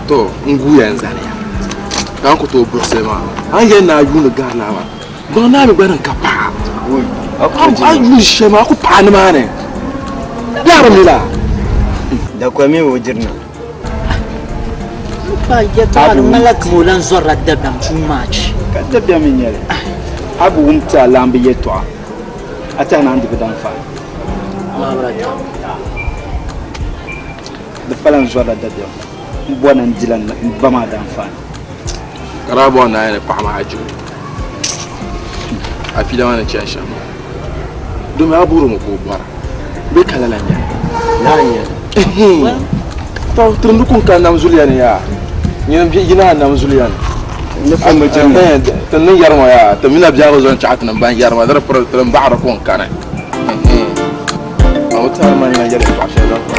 To n guuya n zaniya ka n ku tooi buɣisili maa. A ni yɛli ni a yuuni gari laa maa, gbaŋ naa mi gba din ka paɣa. A yuuni shɛli maa, a ku paai nimaani. Biɛri mi la. Dakɔli mi o diri na. Pa yɛtɔɣa di ŋmanila kama o lan zɔrila dabiɛm too much. Ka dabiɛm n-nyɛ li. A bi wum ti a laamba yɛtɔɣa, a tɛha ni a ni di bi daanfaani. Di pala n zɔrila dabiɛm, m bɔri ni n dila n ba maa daanfaani. Ka daa bɔri ni a yɛli paɣa maa a jimi a fiila maa ni chani shɛm maa, domi a bɔrimi ka o bɔra bee ka lala n-nyɛ li? Lala n-nyɛ li. Tɔ, ti di ku ka nam zuliya ni yaa, nyini yi na nam zuliya ni. Ni fo mi jimi. Ti ni yɛri ŋɔ yaa, ti mi na biɛhigu zaŋ chaɣ tinim ban yɛri maa, di di piri ti din baɣiri ku n-kani. A bi tɛhiri ma ni lan yɛli yɛtɔɣ shɛli zaŋ kpa.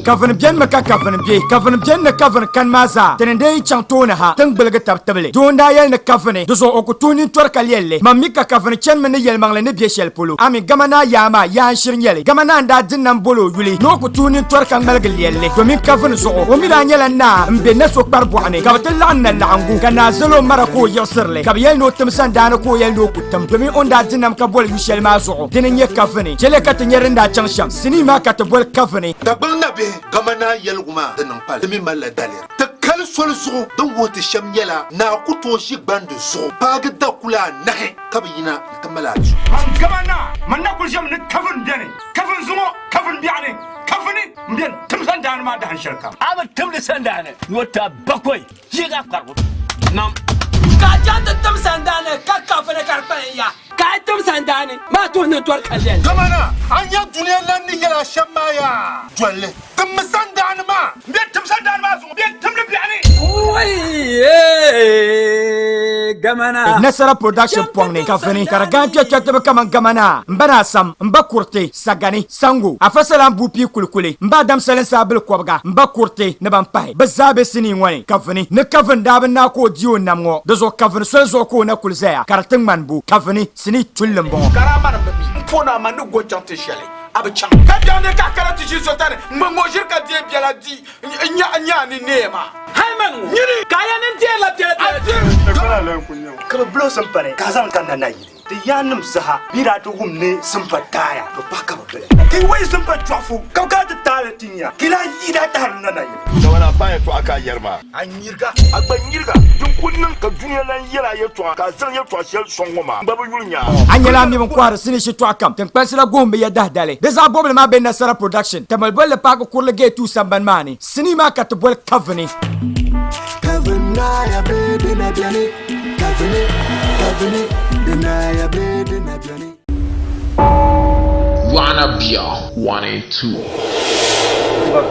Kavini benimi ka kavini be, kavini beni ni kavini kani maa zaa, ti ni dee yi chaŋ tooni ha, ti ni gbuligi tab tibili. Doo n-daa yɛli ni kavini, di zuɣu o ku tuhi nintɔri ka lɛli li. Man mi ka kavini chanimi ni yɛlimaŋli ni be shɛli polo. Ami, gama naa yaa maa, yaa n-shiri nyɛ li. Gama naa n-daa di nam boli o yuli ni o ku tuhi nintɔri ka ŋmaligi lɛli li. Domin kavini zuɣu, o mi daa nyɛla naa m-be na so kpari bɔɣu ni, ka bɛ ti laɣim na laɣiŋgu, ka naa zali o mara ka o yiɣisiri li, ka bɛ yɛli ni o tim sandaani ka o yɛli ni o ku tim, domin o ni daa di nam ka boli yu shɛli maa zuɣu. Dini n-nyɛ kavini. Chɛliya ka ti nya din daa chaŋ shɛm. Sinii maa ka ti boli kavini. Dagbaŋ nabihi, kaman naa yɛligu maa di niŋ pali, di mi malila daliri. Ti kali soli zuɣu din wuhi ti shɛm nyɛla, naa ku tooi ʒi gbandi zuɣu paagi dakula anahi ka bi yina nti mali a zuɣu. Man gama naa, man na kuli ʒɛmi ni kavin beni, kavin zuŋɔ, kavin biɛɣuni, kavini m-beni tim sandaani maa dahin shɛli kam. A bi timdi sandaani ni o ti bakɔi. Yiga kparigu nam. Ka a chaŋ ti tim sandaani ka kafuni ka di kpalim ya. Ka a tim sandaani maa tuhi ni tɔri ka lɛli. Kamana a nya dunia lan ni yɛl a shɛm maa yaa, doli li. Timmi sandaani maa. M be tim sandaani maa zuŋɔ, bɛ timdi biɛɣuni. Nasara Production pɔŋ ni ka vini ka di gani kpɛrikpɛritiba kaman Gamanaa, M ba Naa Sam, M ba Kuriti, Sagani, Sango, Afa Salam Buupii Kulikuli, M ba Adam Salinsaa Bili Kɔbiga, M ba Kuriti ni ban pahi. Bɛ zaa be sinii ŋɔ ni ka vini ni ka vini daa bi naai ka o di o nam ŋɔ, di zuɣu ka vini soli zuɣu ka o na kuli zaya ka di ti ŋmani bo ka vini sinii tulli m-bɔŋɔ. Karaama nim bi mi. M po ni a ma ni go chaŋ ti shɛli, a bi chaŋ. Ka biɛɣu ne ka a kana ti ʒi so sani ŋ-ŋme ŋ-ŋme o ʒiri ka deei biɛla di n-nya a ni neei maa. Hal man ŋɔ, ka a yɛn ni deerila biɛla biɛla di. Ka bɛ bili o simpani ka a zaŋ ka Nanayili. Ti yaannim saha bɛ daa ti wum ni simpa taaya, bɛ pahi ka bɛ bili. Ka yi wai simpa chɔɣifu, ka bɛ kana ti taai li ti nya, ka yi lahi yi daa tahiri na na yili. Dama a paai yɛtɔɣa ka a yɛri maa. A nyiriga, a gba nyiriga, din ku niŋ ka dunia lan yɛl a yɛtɔɣa, ka a zaŋ yɛtɔɣ shɛli sɔŋ ŋɔ maa, m ba bi yuli nya a. A nyɛla a mi bin kɔhiri sinii shitɔɣu kam, tiŋkpansi la guhim bi ya dahidali. Di zaɣ bɔbili maa be Nasara Production, Tamale bolli paaki kurili gate 2 sambani maa ni. Sinii maa ka ti boli Kavini. Kavin naaya bee di na beni. Kavini, kavini, di naaya bee di na beni. Yɔɣu na bia 182. Ba,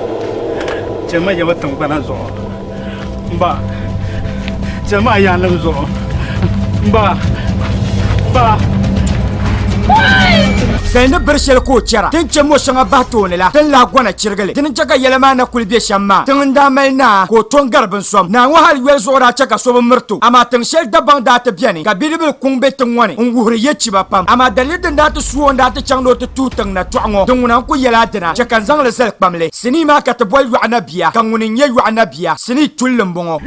chɛ ma yaba tiŋgbana zuɣu. M ba, chɛ ma a yaannim zuɣu. M ba, m ba. Sali ni biri shɛli ka o chɛra, ti ni chɛ mo shɛŋa bahi tooni la, ti ni lahi gɔna chirigi li. Di ni chɛ ka yɛla maa na kuli be shɛm maa, tiŋ n-daa mali naa ka o to n-gari binsom. Naa ŋɔ hali yoli zuɣu daa chɛ ka so bi miri ti o. Amaa tiŋ shɛli Dagbaŋ daa ti beni ka bidibil kuŋ be tiŋ ŋɔ ni n-wuhiri yɛchiba pam. Amaa daliri din daa ti su o n-daa ti chaŋ ni o ti tuui tiŋ na tɔɣu ŋɔ, din ŋuna n-ku yɛli a dina, chɛ ka n zaŋ li zali kpamli. Sinii maa ka ti boli Yɔɣu Nabia, ka ŋuni n-nyɛ Yɔɣu Nabia? Sinii tulli m-bɔŋɔ.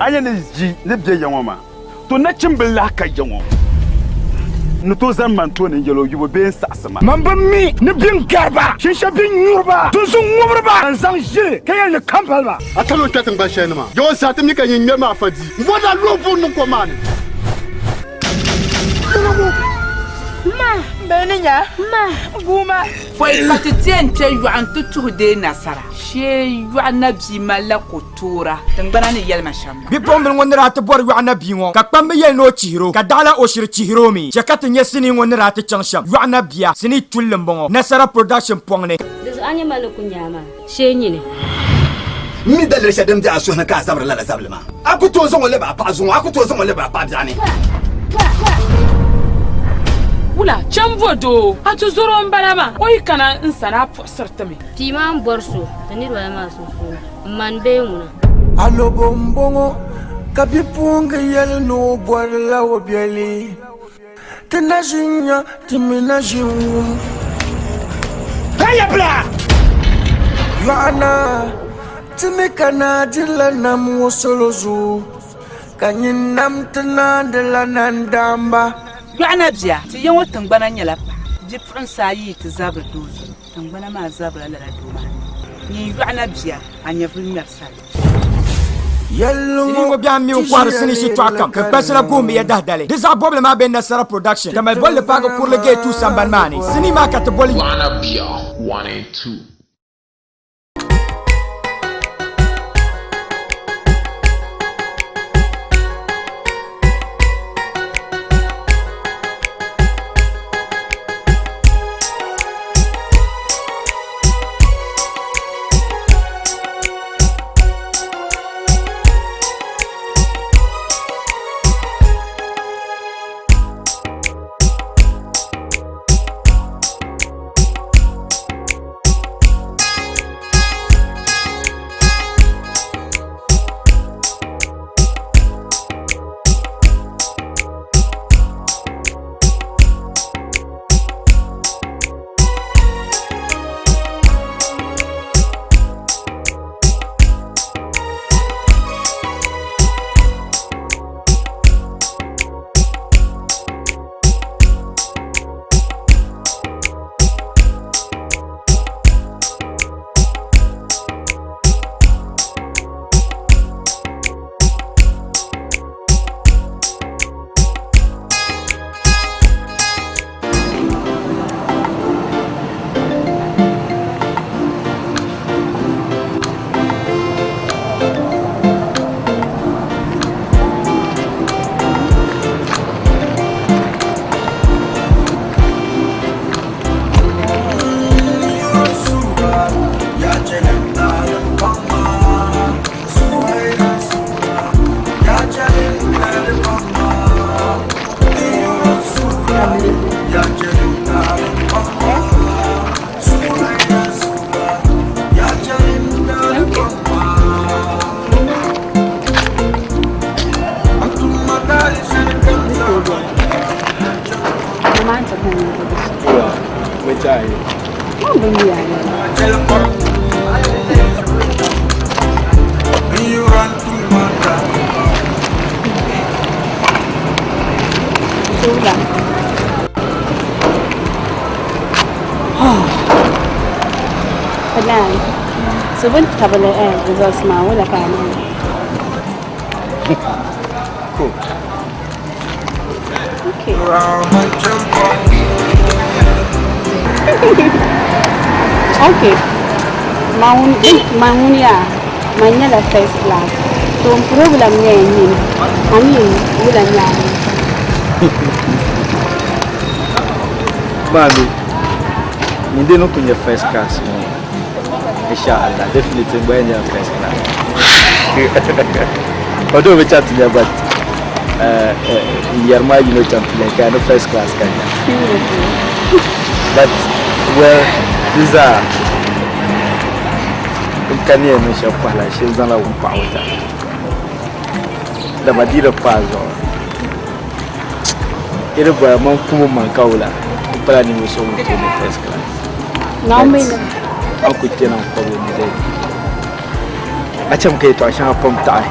A nya ni ʒi ni be ya ŋɔ maa, to nachimbila lahi ka ya ŋɔ ni tooi zani man tooni n-yɛl o yubu bee n-saɣisi ma. Man bi mi ni bɛn gari ba, shinshɛli bɛn nyuri ba, tinzun ŋubiri ba, n zaŋ ʒili ka yɛli ni kampali ba. A kali o kpɛ tiŋgban shɛli ni maa, Yawɛ zaa ti mi ka nyin ŋmɛri maa fa di. M bɔri ni a lu o buɣim niŋ kom maa ni. Ma, bɛ ni nya. Ma, guuma. Pɔi ka ti ti yɛn kpe yɔɣu nti tuhi deei nasara, shee yɔɣu nabia malila kotoora tiŋgbana ni yɛlima shɛm maa. Bipuɣimbila ŋɔ ni daa ti bɔri yɔɣu nabia ŋɔ, ka kpamba yɛli ni o chihir o, ka daɣila o shiri chihir o mi. Chɛ ka ti nya sinii ŋɔ ni daa ti chaŋ shɛm. Yɔɣu nabia, sinii tulli m-bɔŋɔ, Nasara Production pɔŋ ni. Di zuɣu a nya ma ni ku nya a maa, shee nyini. M mi daliri shɛli din be a suhu ni ka a zabiri lala zabili maa. A ku tooi zaŋ o lab a paɣa zuŋɔ, a ku tooi zaŋ o lab a paɣa biɛɣuni. Wula, cham bo doo, a ti zɔr o m-bala maa, o yi kana n sani a puɣisiri ti mi. Pii maa m-bɔri so ti niriba la maa sunsuuni, m ma n-bee ŋuna? Alobo m-bɔŋɔ ka bipuɣiŋga yɛli ni o bɔrila o biɛli. Ti na ʒi n-nya, ti mi na ʒi n-wum. Kaya bila! Yɔɣana ti mi ka naa dirila nam ŋɔ salo zuɣu ka nyin nam ti naandila nandaamba. Yɔɣana bia, ti ya ŋɔ tiŋgbana nyɛla paɣa. Bipuɣinsi ayi yi ti zabiri doo zuɣu, tiŋgbana maa zabirila lala doo maa ni. Nyin Yɔɣana bia, a nyɛvili ŋmɛri sali. Sinii ŋɔ biɛhi mi n-kɔhiri sinii shitɔɣu kam ka kpasila guhimmi ya dahdali. Di zaɣ bɔbili maa be Nasara Production ka mali bolli paagi kurili gate 2 sambani maa ni. Sinii maa ka ti boli. Yɔɣana bia 1 and 2. So bɛ ni tabili results maa wula ka a niŋ? Cool. Okay. Okay. Man ŋuni yaa, man nyɛla first class. So n problem nyɛla nyini. I mean, wula nyɛ a ni? Mami, ni dai nuku nyɛ first class ŋɔ. Inshallah, definitely n gba yɛn nyɛla first class. Although bi chaŋ ti nya but n yɛri maa yino chaŋ ti nya ka ni first class ka nya. But well, di zaa n ka ni yɛn niŋ shɛli kɔhila shee n zaŋla wumpaɣibo ta. Dama di yi di paai zuɣu yi di bɔra man kum n maŋ ka wula n pala ninvuɣ so ŋun tooi nyɛ first class. But a ku kpɛna n kɔbili ni dee a cham ka yɛtɔɣ shɛŋa pam taɣi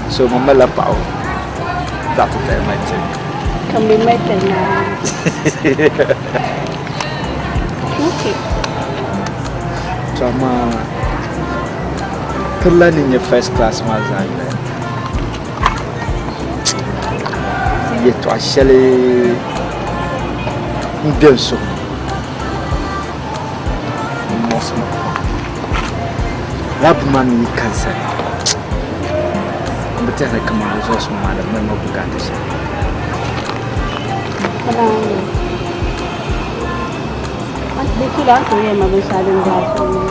so man malila paɣibu zaɣ titali mali ti. Ka m bi mali tali Naawuni. Okay. To amaa pirila ni nyɛ first class maa zaa yoli yɛtɔɣ shɛli m-be n suhu ni m-muɣisi ma pam. Lala buni maa mi yi ka n sani, m bi tɛhiri kaman resource ŋɔ maa di mali ma bukaata shɛli. Di kila a ni tooi yɛli ma binshɛɣu din be a suhu ni.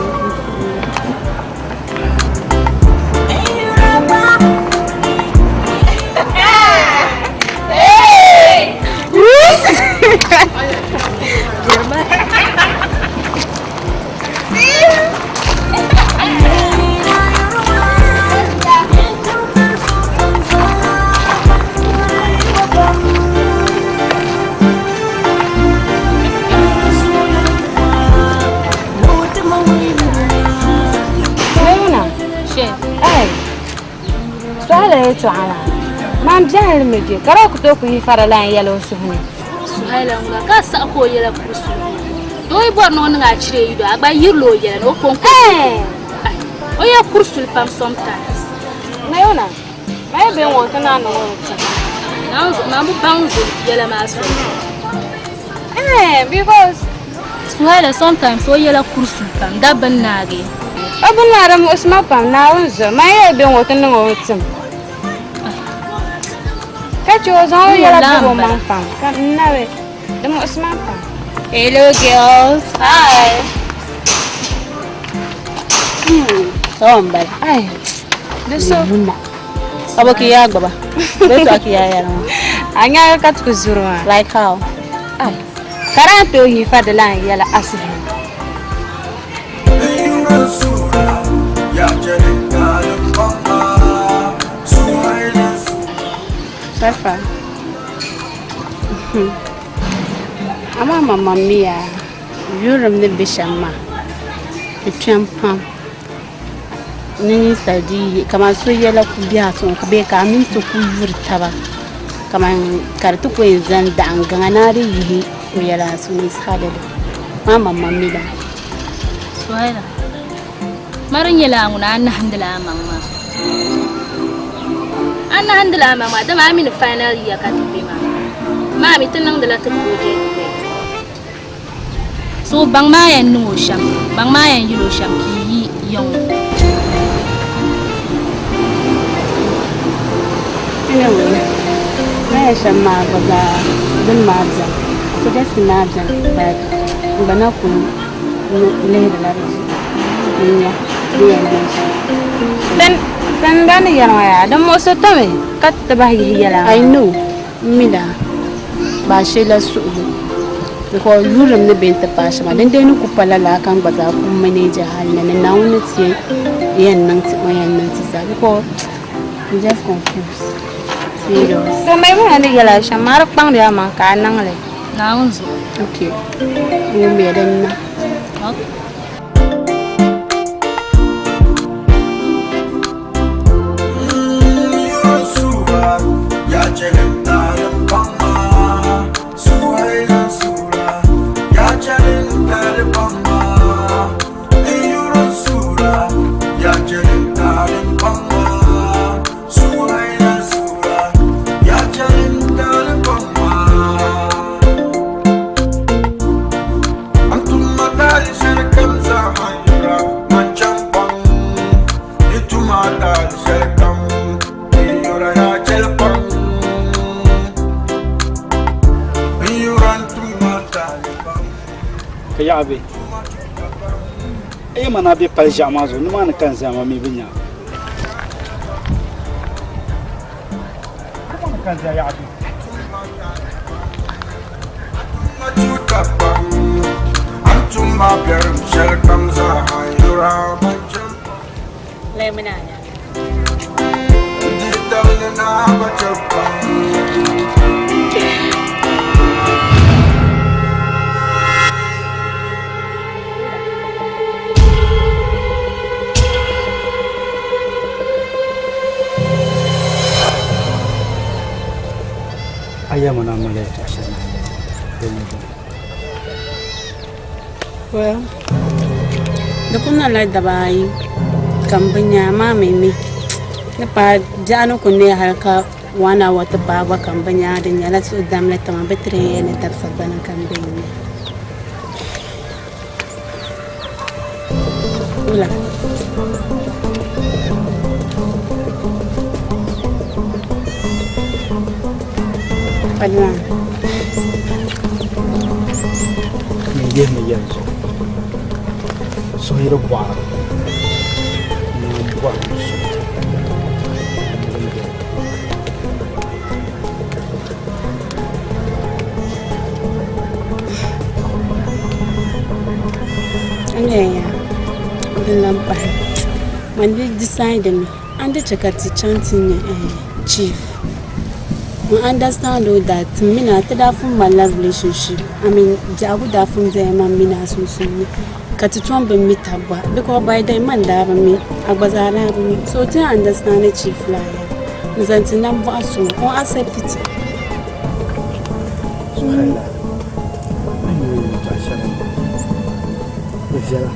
yɛltɔɣa maa. Man biɛhili mi je ka di ku tooi ku yi fara lan yɛli o suhu ni. Suhaila ŋuna ka a saɣi ka o yɛla kuri suhu. Doo yi bɔri ni o niŋ a chire yi do a gba yirila o yɛla ni o kɔŋko. Ai, o yɛ kuri suli pam sometimes. Mayona, ma yi bɛ ŋɔ ti naan niŋ o ti. Man bi baŋ zo yɛla maa soli. Eh, because Suhaila sometimes o yɛla kuri suli pam dabba n naagi. O bi naari muɣisi ma pam Naawuni zuɣu man yɛli bɛ ŋɔ ti niŋ o tim. Ka che o zaŋ o yɛla biri o maŋ pam ka n nabi di muɣisi ma pam. Hello girls. Hi. Sawa n bala. Ai. Di so. Abo ki yaa gbaba. Bee to ki yaa yɛla maa. A nyaanga ka ti ku zuri maa. Like how? Ai. Ka di a tooi yihi fa di lan yɛla a suhu ni. Safa. Amaa maŋmaŋ mi yaa yurilim ni be shɛm maa, di kpɛm pam ni ninsal di yi kaman so yɛla ku be a suhu ni bee ka a mini so ku yuri taba kaman ka di ti ku yɛn zani daɣim gaŋa ni a di yihi o yɛla a suhu ni saha dali maa maŋmaŋ mi lala. Suhaila, mari nyɛla a ŋuna a nahindila a maŋ maa. A nahindila a maŋ maa dama a mi ni final year ka ti be maa. Maa mi ti niŋdila ti project work. So baŋ maa yɛn niŋ o shɛm, baŋ maa yɛn yili o shɛm ka yi yi ya ŋɔ. Anyway, na yɛli shɛm maa gba zaa dini maa beni, suggestion maa beni but n gba na kuli lihirila di zuɣu n-nya di yɛn niŋ shɛm. Din daa ni yɛli ŋɔ yaa, di muɣisi ti mi ka ti bahi yihi yɛla maa. I know, m mi daa baashee la suhigu because yurilim ni be n-ti paai shɛm maa dindee ni ku pa lala ka n gba zaa ku manage hali ni ni Naawuni ni ti yɛn niŋ ti o yɛn niŋ ti zaa because I'm just confused serious. To Maimuna ni yɛli a shɛm maa di kpaŋdi a maŋ ka a niŋ li. Naawuni zuɣu. Okay, wummiya din niŋ. Okay. Ka yaɣa be a yɛma ni a be pali ʒiɛɣu maa zuɣu nimaani ka n zaya maa mi bi nya nimaani ka n zaya yaɣa be. A yɛma ni a mali yɛltɔɣa shɛli na din nyɛ dini? Well, di ku niŋla daba ayi ka m bi nya amaa mi mi ni paai biɛɣu ni ku neei hali ka one hour ti paai gba ka m bi nya di nyɛla suhudamli ti ma bɛ ti di yɛn ni tabi sagbana ka m be n-nya. Wula? Fadima. N yihimi yɛli zuɣu suhuyiri bɔɣiri ni n bɔri ni suhu N yɛn din lahi pahi man di decide mi a ni di chɛ ka ti chaŋ ti nya chief n understand o that n mini a ti daa pun malila relationship I mean biɛhigu daa pun bela man mini a sunsuuni ka ti tom bi mi taba gba because by then man daa bi mi a gba zaa daa bi mi so ti understand chief laa. N-zaŋ ti nam bɔɣu suŋ o accept ti. Suhaila, a ni yɛli yɛltɔɣa shɛli ŋɔ, di viɛla.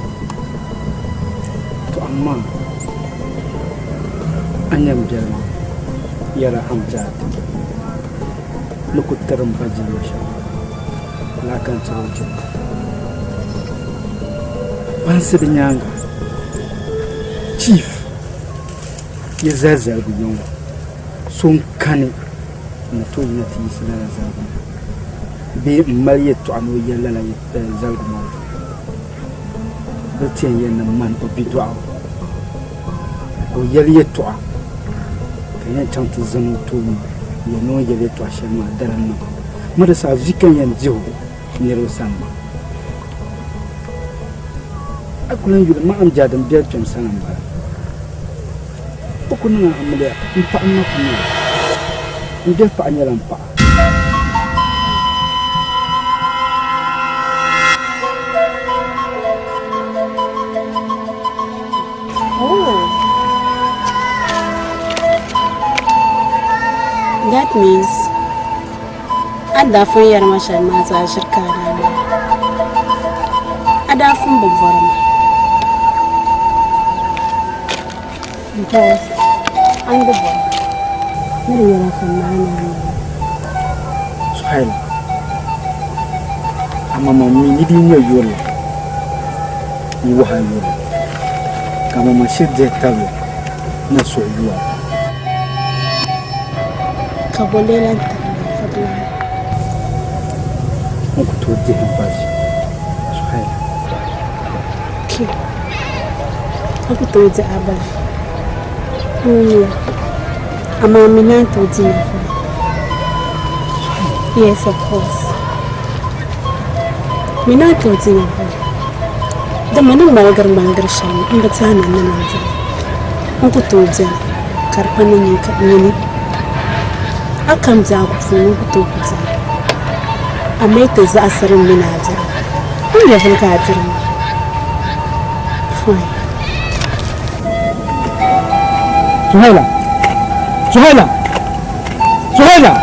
To amaa a nya m biɛli maa yɛra Amjad ni ku tiri m ba jilima shɛm, lala ka n tiri o jilima. Bansi di nyaaŋa, Chief yi zali zaligu ya ŋɔ, so n-kani n-ni tooi yina ti yiɣisi lala zaligu maa bee m-mali yɛtɔɣa ni o yɛli lala zaligu maa zuɣu. Bɛ ti yɛn yɛli ni man o bidɔɣu ka o yɛli yɛtɔɣa ka yɛn chaŋ ti zani o tooni n-yɛli ni o ni yɛli yɛtɔɣa shɛli maa dala niŋ. Ma di saha vi ka n yɛn dihi o niriba sani maa. A ku lan yuli ma Amjad m biɛli kpɛm sani m-bala. O ku niŋ a amiliya, m paɣa m-ma ku niŋ a. M biɛli paɣa nyɛla m paɣa. Oh. That means a daa fun yɛri ma shɛli maa zaa ʒiri ka a daa niŋ. A daa fun bi bɔri ma. Because a ni bi bɔri ma ni di nyɛla ka n naai ni a niŋ. Suhaila, amaŋmaŋ mi ni di nyɛ yurili n-wuhi a yurili, ka amaŋmaŋ shiri dihi tabili ni a suhu yu a. Ka bɔ lee lan taɣi ma fabila? N ku tooi dihi m ba ʒi, Suhaila. Ke, a ku tooi dihi a ba ʒi. N wumya, amaa m mi naan tooi di nyɛvili. Yes, of course. Mi naan tooi di nyɛvili. Dama ni ŋmaligiri ŋmaligiri shɛli m bi tɛhi ni n ni naan di li. N ku tooi di li ka di pa ni nyini. A kam biɛhigu puuni n ku tooi ku di li. Amaa yi ti zaɣisiri m mini a biɛhigu, n nyɛvili ka a diri maa. Fine. Suhaila! Suhaila! Suhaila!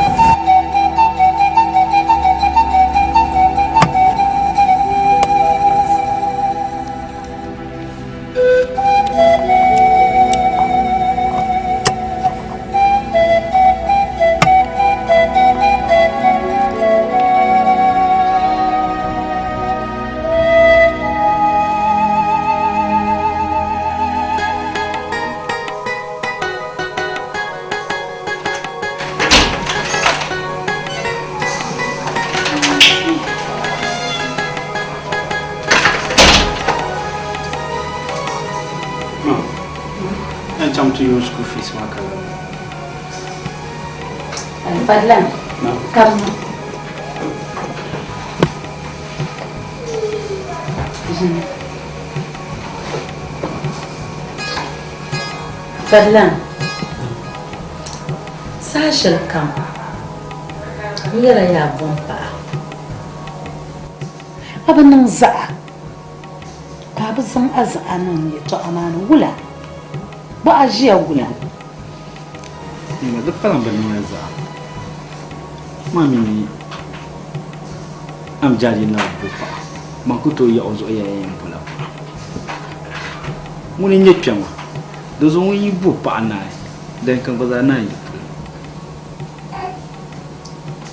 N chaŋ ti yooi school fees maa ka lana. Fadlan, kamma. Fadlan, saha shɛli kam n yɛla yaa bom paɣa. A bi niŋ zaɣa ka a bi zaŋ a zaɣa niŋ yɛtɔɣa maa ni wula? Bɔ a ʒiya wula? Nima di pala n bi niŋ a zaɣa. Maa mi ni Amjad yi na bi bo paɣa, man ku tooi yaɣi o zuɣu yɛli yɛn bola paɣa. Ŋuni n-nyɛ kpɛma, di zuɣu ŋun yi bo paɣa naai, din kam gba zaa naan yi puli.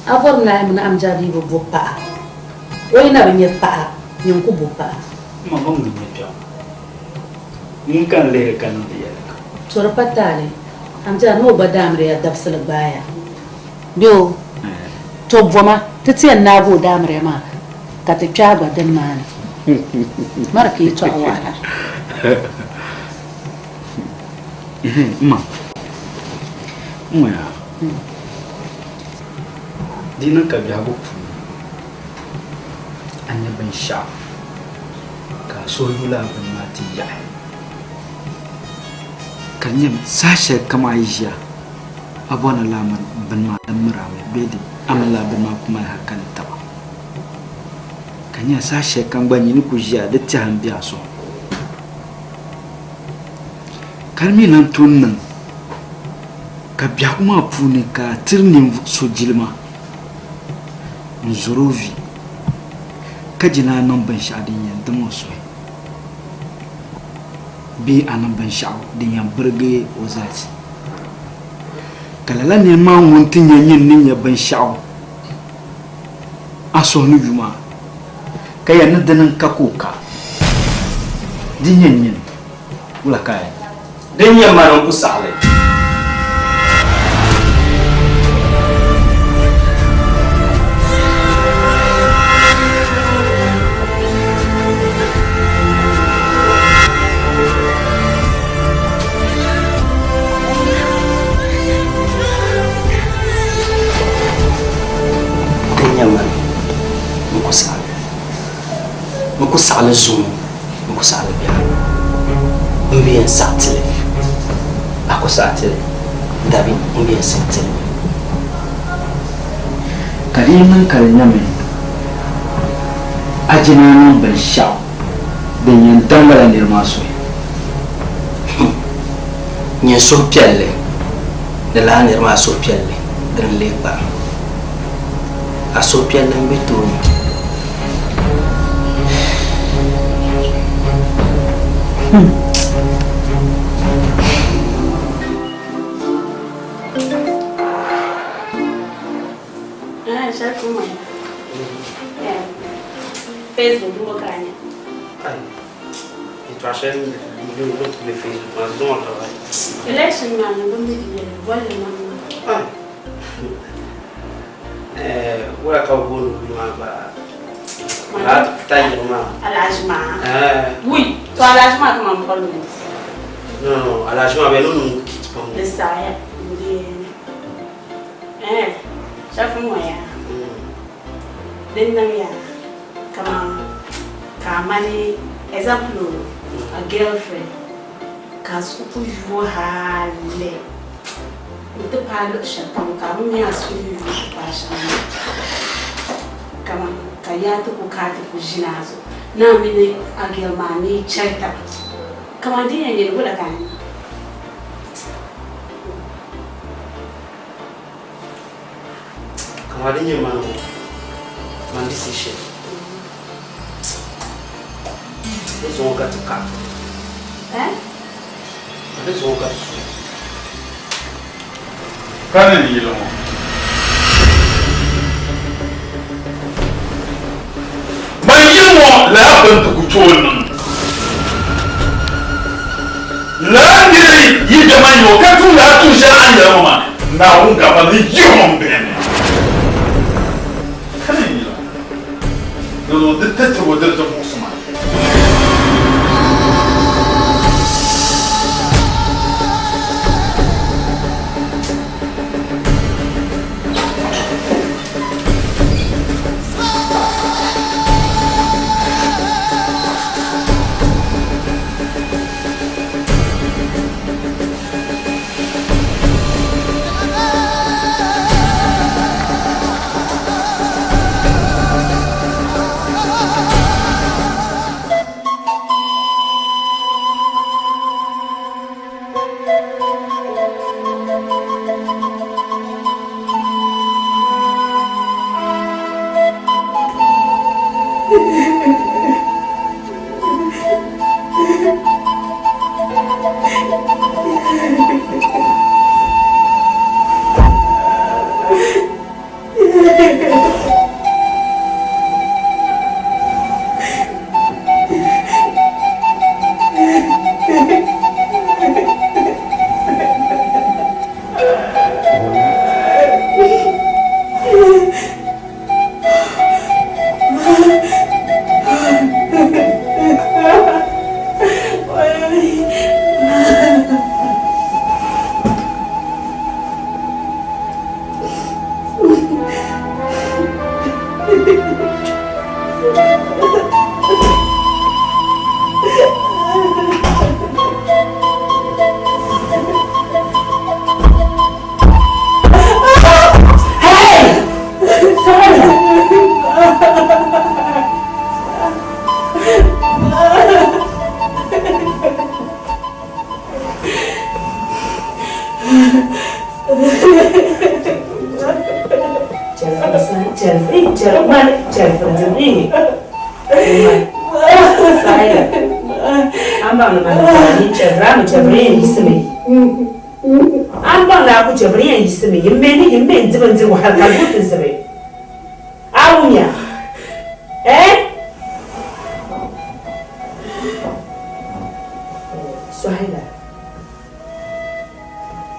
A bɔri ni a mini Amjad yi bi bo paɣa, o yi na bi nya paɣa, nyin ku bo paɣa. M ma gba ŋuni n-nyɛ kpɛma, ŋun ka n lihiri ka niŋdi yɛli kam. To di pa taali, Amjad ni o gba daamiriya dabisili gbaaya. Bɛ o, to boma, ti ti yɛn naagi o daamiriya maa ka ti kpe a gba dini maa ni. Mari ka yi tɔɣi wahala. M ma, n ŋɔya, di niŋ ka biɛhigu puuni a nya binshɛɣu ka a suhu yu lala bini maa ti yaɣi ka di nyɛmi saha shɛli kam a yi ʒiya a bɔri ni lala bini maa di miri a mi bee a mini lala bini maa ku mali hankali taba ka di nyɛla saha shɛli kam gba nyini ku ʒiya di tɛha m-be a zuɣu ka di mi lan tooi niŋ. Ka biɛhigu maa puuni ka a tiri ninvuɣ so jilima n-zɔr o vi, ka je ni a niŋ binshɛɣu din yɛn dim o suhi bee a niŋ binshɛɣu din yɛn birigi o zalisi. Ka lala nir maa ŋun ti nya nyin ni nya binshɛɣu a suhu ni yu maa, ka yɛli ni dini n-ka ka o ka, di nyɛ nyin, wula ka a yɛn niŋ? Din nyɛ mani n-ku saɣi li. Din nyɛ mani n-ku saɣi li. N ku saɣi li zuŋɔ, n ku saɣi li biɛɣu. M bi yɛn saɣi ti li. A ku saɣi ti li, dabi m bi yɛn saɣi ti li. Ka di yi niŋ ka di nyami a je ni a niŋ binshɛɣu din yɛn daŋ lala nira maa suhi. Nyin suhupiɛlli ni lala nira maa suhupiɛlli dini n-lee kparim. A suhupiɛlli m-be tooni. Facebook ŋɔ ka a nya. Yɛltɔɣa shɛli n be Facebook maa zuŋɔ ka Election maa ni bɛ mi di yɛli bolli man maa. Wula ka bɛ booni yuli maa gba? Lala tayiɣi maa. Alhaji maa? Wui, to Alhaji maa kaman bolli ŋɔ. No, no, Alhaji maa bɛ ni niŋ kit pam. Di saɣiya, n-di Shafi ŋɔ yaa, din niŋ yaa kaman ka a mali example a girlfriend ka a suhu kuli yooi hali n-ti paai luɣ shɛli polo ka a bi mi a suhu ni yooi ti paai shɛm maa. Kaman ka yaa ti ku ka a ti ku ʒini a zuɣu ni a mini a girl maa ni yi chɛri taba. Kaman din yɛn nyɛ li wula ka a niŋ? Kaman din nyɛ mani ŋɔ, man decision. Di zuɣu ka ti ka. Eh? Di zuɣu ka ti su. Kani n yili ŋɔ. Man yili ŋɔ lala bini ti ku tooi niŋ. Lala niri yi be man yili ŋɔ ka tum lala tuun shɛli a ni yɛli ŋɔ maa, Naawuni gafa ni yihi o m bihi ni. Kani n yili ŋɔ. Di zuɣu di ti tib o diriti buɣisi maa.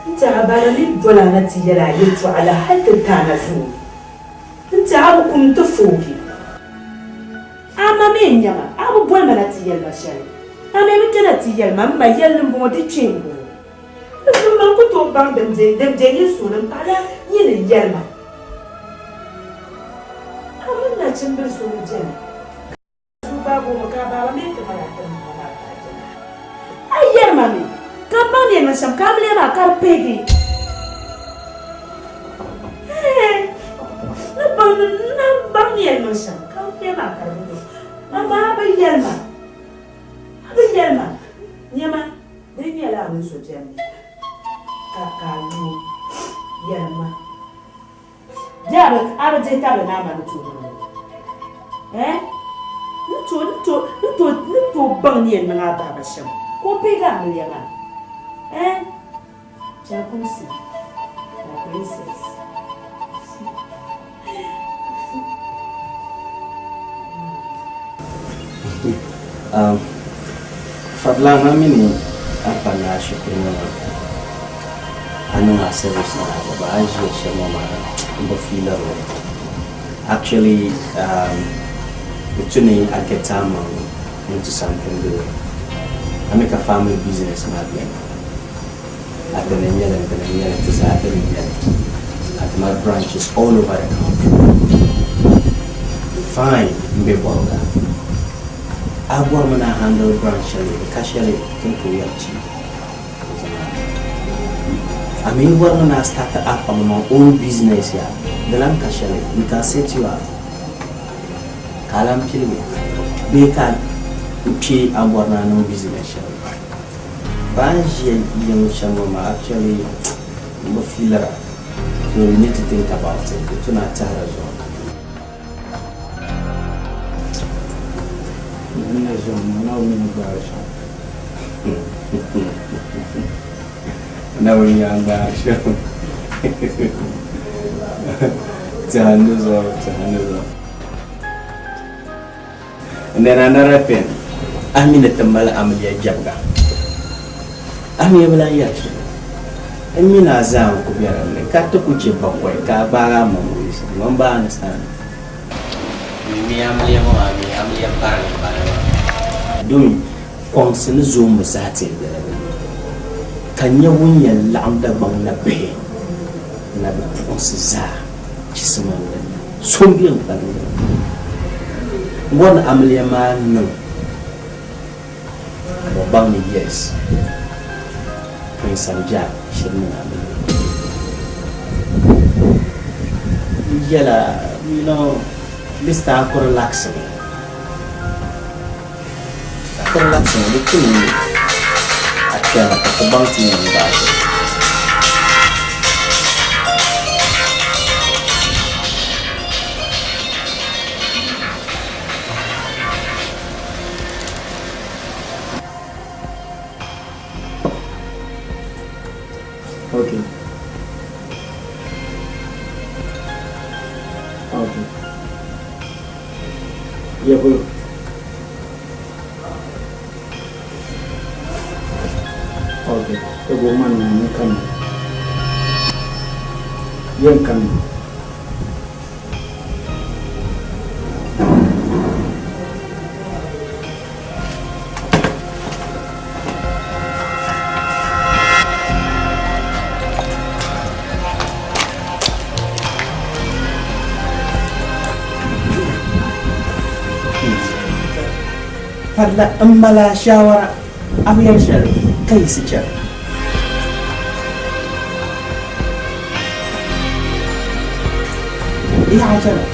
N tɛha bara ni doli a na ti yɛli a yɛltɔɣa la hal ti taai na zuŋɔ. N tɛha bi kum ti foogi. A ma mi n-nyɛ ma, a bi boli ma na ti yɛli ma shɛli. A mi bi kpɛna ti yɛli ma, m ma yɛlli m-bɔŋɔ, di kpee m-bɔŋɔ. Di zuɣu man ku tooi baŋ din be nyin suhu ni m-paɣila nyin ni yɛli ma. A mini nachimbil so ni beni. Su gbaag o mi ka a baaba mi ti mali a ti niŋ ŋɔ maa ka a jɛma. A yɛri ma mi ka m baŋ ni yɛn niŋ shɛm ka amiliya maa ka di peegi. Ɛɛh! Ni baŋ ni n baŋ ni yɛn niŋ shɛm ka amiliya maa ka di bi niŋ. Amaa a bi yɛli ma, a bi yɛli ma, nyama di nyɛla a mini so beni mi ka ka a lu o, yɛlim ma. Di a bi a bi dihi tabili ni a ma ni tooi niŋ li. Eh? Ni tooi ni tooi ni tooi ni tooi baŋ ni yɛn niŋ a baaba shɛm ka o peegi amiliya maa. Eh? Chɛli kumsi, my princess. Um, Fadila a mini a pa ni a shikuru ŋɔ maa a niŋ a service maa baba a ʒiya shɛm ŋɔ maa n bi fiiliri li. Actually, um, di tu ni a get a maŋ into something good. A mi ka family business maa beni. A dini n-nyɛ li, n dini n-nyɛ li, ti zaa dini n-nyɛ li. A ti mali branches all over the country. Fine, m be Bɔrga. A bɔrimi ni a handle branch shɛli, di ka shɛli ti ni tooi yɛli chief ka bɛ zaŋ a niŋ. A mi bɔrimi ni a start up a maŋ own business ya, di lan ka shɛli, we can set you up ka a lan piligi bee ka kpe a bɔri ni a niŋ business shɛli. Baa n ʒiya yiŋ shɛm ŋɔ maa actually m bi fiilira so you need to think about it di tu ni a tɛhiri zuɣu. N na ʒiya ŋɔ na bi mi ni gbaari shɛm. Na bi mi a ni gbaari shɛm. Tɛha n di zuɣu, tɛha n di zuɣu. And then another thing, a mi ni ti mali amiliya jɛbiga. A mi bi lan yɛri shɛli. N mi ni a zaa n-ku be din ni, ka ti ku chɛ bakɔi ka a gbaag a maŋ wulisi. Ŋun ba understand? Mi mi amiliya ŋɔ maa mi amiliya parili m-bala maa. Domi kɔŋsi ni zoombu zaa ti yɛn bela din ni, ka n nya ŋun yɛn laɣim Dagbaŋ nabihi ni bipuɣinsi zaa chisimam din ni. So m-be n-kpalim din ni. M bɔri ni amiliya maa niŋ ka bɛ baŋ ni yes, Prince Amjad shiri niŋ amiliya. N yɛla, you know, Mister a ku relax mi. A ku relax mi, di tu ni a kpɛna ka ti baŋ ti yɛn gbaai shɛli. Okay. Okay. Ya polo. Okay. Ego man ni kami. Yen kami. Fadila m mali a shaawara a bi yɛli shɛli ka yiɣisi chana. Yaɣa chana.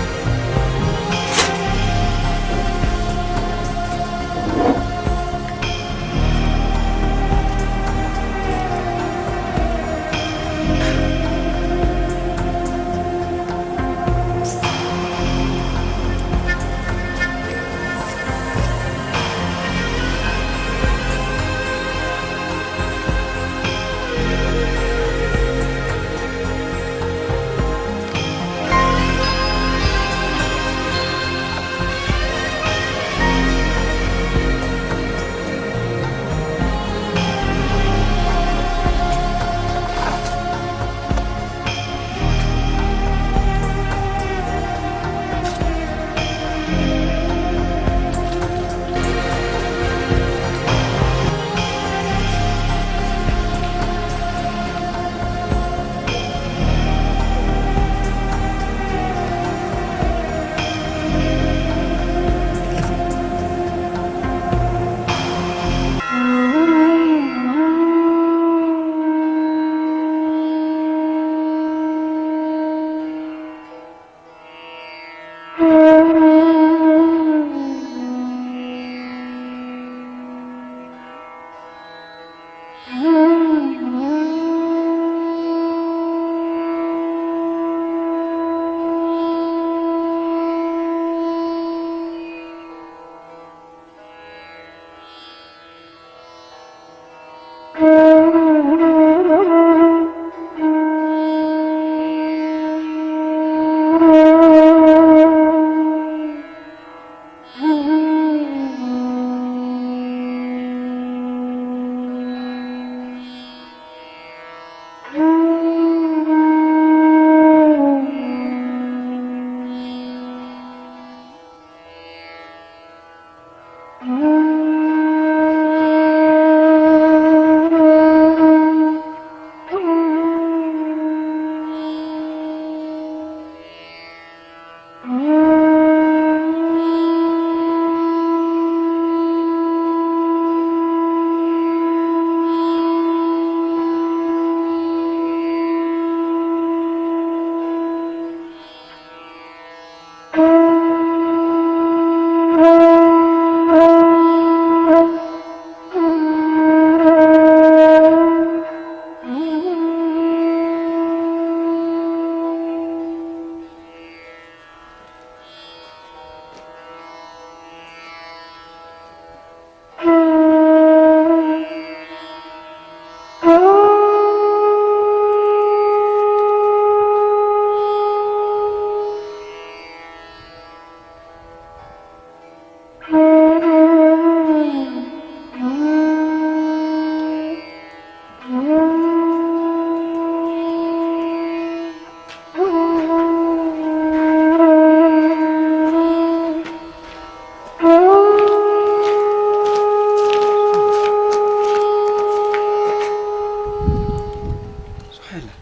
Suhaila,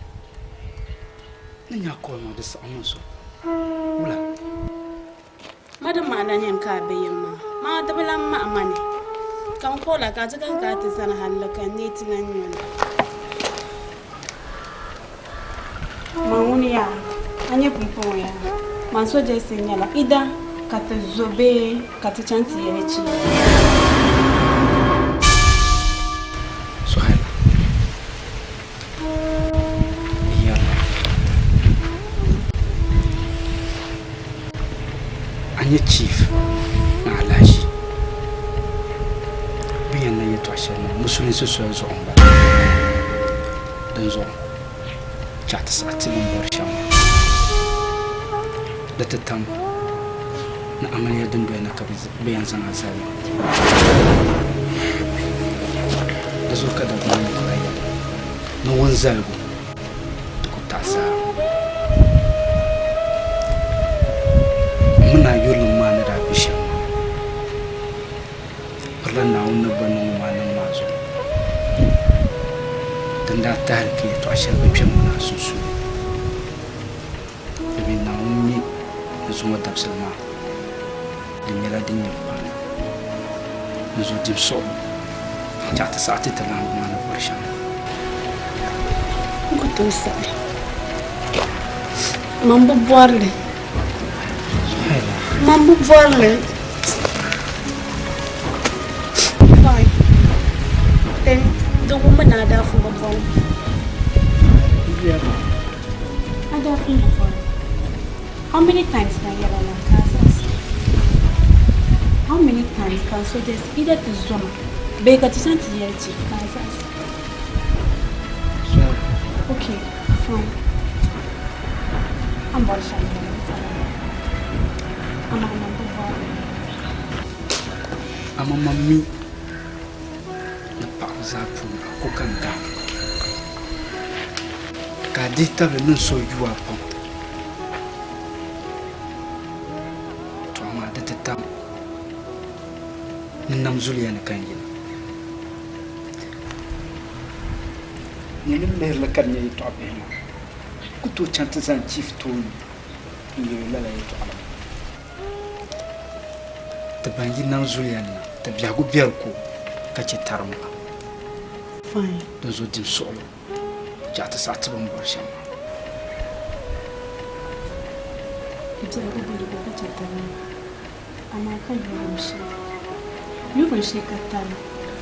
ni nya call maa di saɣim n suhu. Wula? Ma di maɣila nyam ka a be yim maa. Maa di bi lan maɣi ma ni ka n call a ka a ti kan ka a ti zani halli ka n neei ti lan nyo li. Man ŋuni yaa, a nya pumpɔŋɔ yaa, man so Jesse nyɛla ida ka ti zo bee ka ti chaŋ ti yɛli chi. Suhaila, yɛrila a nyɛ chief ni alahiʒi bɛ yɛn lan yɛtɔɣ shɛli maa musulinsi soli zuɣu m-bala. Dinzuɣu chɛ a ti saɣi ti bini bɔri shɛm maa. Di ti tam ni amiliya dundoli ni ka bɛ yɛn zaŋ a zali maa. Di zuɣu ka Dagbaŋ ninkura yɛli ni wunzaligu ti ku taɣi zaa. M mi ni a yurilim maa ni daa be shɛm maa, pirila Naawuni ni ba niŋ o maa niŋ maa zuɣu. Din daa tahili ka yɛtɔɣ shɛli bi kpe m mini a sunsuuni, domin Naawuni mi ni zuŋɔ dabisili maa di nyɛla din yɛn paai n zo dim suɣulo n-chaɣ ti saɣi ti ti laɣiŋgu maa ni bɔri shɛm. N ku tooi saɣi. Man bi bɔri li. Man bi bɔri li. Fine. Then di wummi ni adaafu bi bɔri ma. Adaafu bi bɔri ma. How many times ka n yɛla lala ka a zaɣisi? How many times ka n suggest either ti zoma bee ka ti chaŋ ti yɛli chief ka a zaɣisi? Okay, fine. A ni bɔri shɛm bɔri n tiri a. Amaa man bi bɔri li. Amaŋmaŋ mi ni paɣaba zaa puuni a ko ka n daagi ka a dihi tabili ni n so yu a pam. To amaa di ti tam ni nam zuliya ni ka n yina. Nyini lihirili ka di nyɛ yɛtɔɣ bihi maa ku tooi chaŋ ti zani chief tooni n-yɛl o lala yɛtɔɣa la. Ti ban yi nam zuliya ni na, ti biɛhigu biɛri ko ka chɛ tarimba. Fine. Dinzuɣu dim suɣulo. Chɛ ti saɣi ti bɛ ni bɔri shɛm maa. Biɛhigu biɛhigu ka chɛ tarimba, amaa ka yurilim shee. Yurilim shee ka tarim,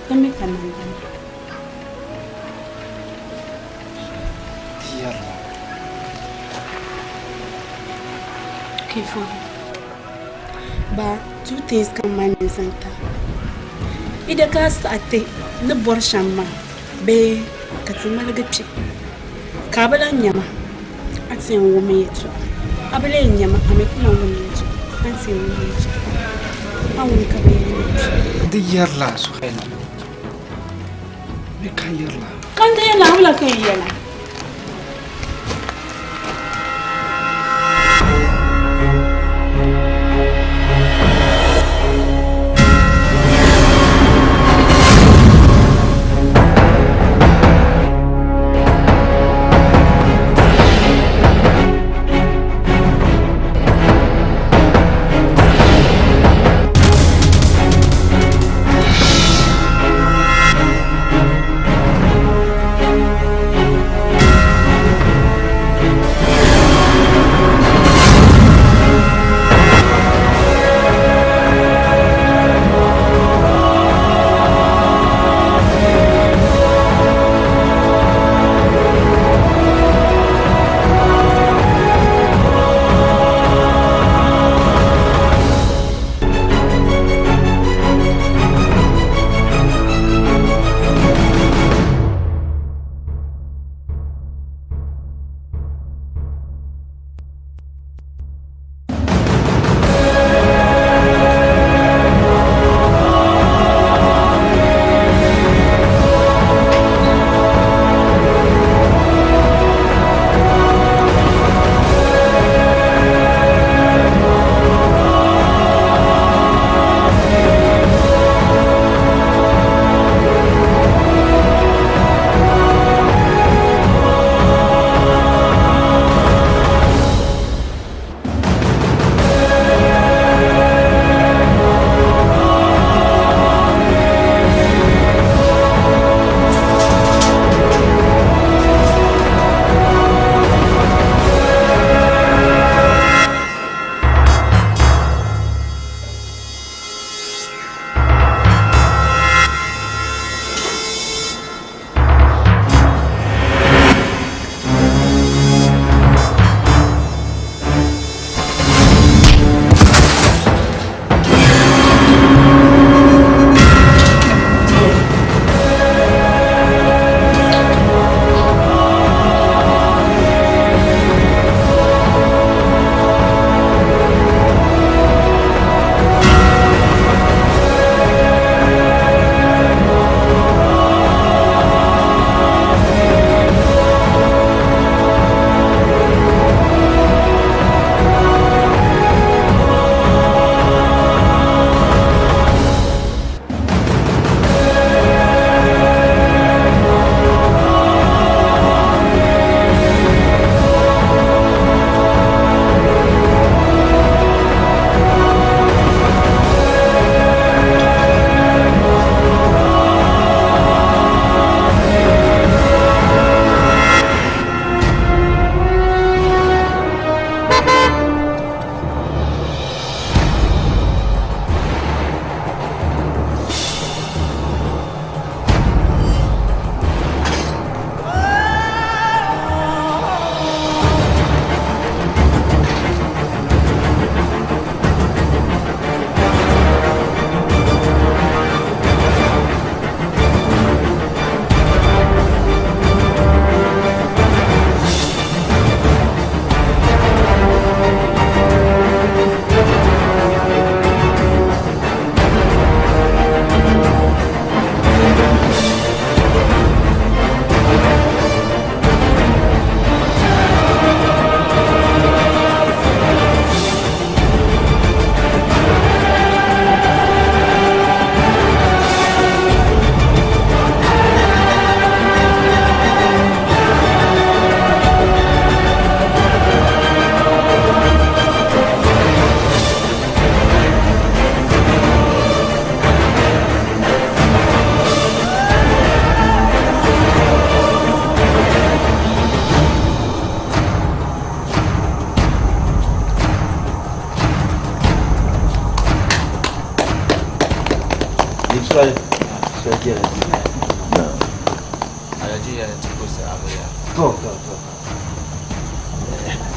di mi ka nandana. Di yɛrila. Okay, fine. Ba, two things ka m mali ni n zaŋ ti a. Ida ka a saɣi ti ni bɔri shɛm maa. Bee ka ti ŋmaligi kpe, ka a bi lan nya ma, a ti yɛn wum n yɛtɔɣa. A bi lee nya ma, a mi ku lan wum n yɛtɔɣa. A ni ti yɛn wum n yɛtɔɣa, a ni wum ka bɛ yɛli ni kpi. Di yɛrila Suhaila, bɛ ka yɛrila. Ka n ti yɛli a, wula ka yi yɛla?